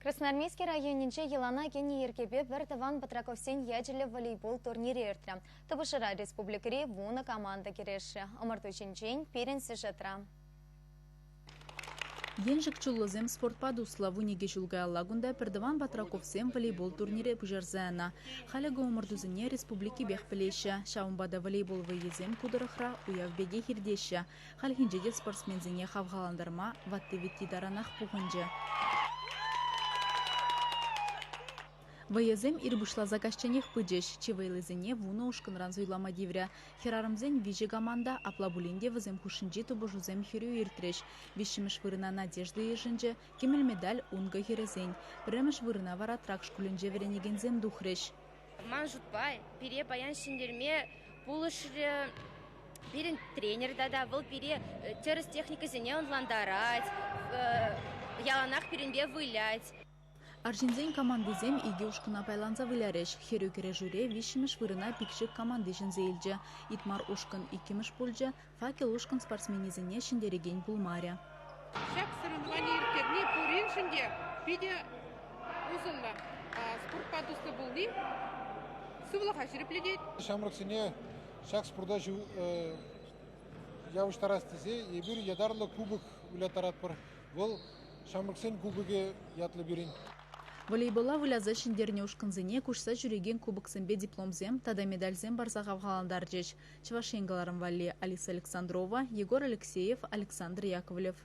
Красноармейски районӗнче йӑлана кӗнӗ йӗркепе пӗр тӑван Патраковсен ячӗллӗ волейбол турнирӗ иртрӗ. Тупӑшура республикӑри вунӑ команда кӗрешрӗ. Ӑмӑрту ҫинчен пирӗн сюжетра. Еншик Чуллӑсем спортпа туслӑ. 12 ҫул каялла кунта пӗртӑван Патраковсем волейбол турнирӗ пуҫарса янӑ. Халӗ ку ӑмӑртусене республикипех пӗлеҫҫӗ. Ҫавӑнпа та волейбол вӑййисем ку тӑрӑхра уяв пекех иртеҫҫӗ. Хальхинче те спортсменсене хавхалантарма ватти-вӗтти таранах пухӑнчӗ. Вӑйӑсем ир пуҫласа каҫченех пычӗҫ. Чи вӑйлисене вунӑ ушкӑнран суйлама тиврӗ. Хӗрарӑмсен виҫӗ команда, апла пулин те вӗсем хушшинчи тупӑшусем хӗрӳ иртрӗҫ. Виҫҫӗмӗш вырӑна Надежда йышӑнчӗ, кӗмӗл медаль ункӑ хӗрӗсен. Пӗрремӗш вырӑна вара Трак шкулӗнче вӗренекенсем тухрӗҫ. Ман шутпа, пире паян ҫӗнтерме пулӑшрӗ пирӗн тренер тата вӑл пире тӗрӗс техникӑсене ӑнлантарать, яланах пирӗнпе вылять. Арҫынсен командисем икӗ ушкӑна пайланса вылярӗҫ. Хӗрӳ кӗрешӳре виҫҫӗмӗш вырӑна Пикшик команди ҫӗнсе илчӗ. Итмар ушкӑн иккӗмӗш пулчӗ, Факел ушкӑн спортсменӗсене ҫӗнтерекен пулмарӗ. Ҫак соревнование ирттерни пуриншӗн те питӗ усӑллӑ. Спортпа туслӑ пулни сывлӑха ҫирӗплетет. Ҫамрӑксене ҫак спорта явӑҫтарас тесе эпир ятарлӑ кубок выляттаратпӑр. Вӑл Ҫамрӑксен кубокӗ ятлӑ пирӗн. Волейбола выляса ҫӗнтернӗ ушкӑнсене куҫса ҫӳрекен кубоксемпе дипломсем тата медальсем парса хавхалантарчӗҫ. Чӑваш Ен кӑларӑм валли Алиса Александрова, Егор Алексеев, Александр Яковлев.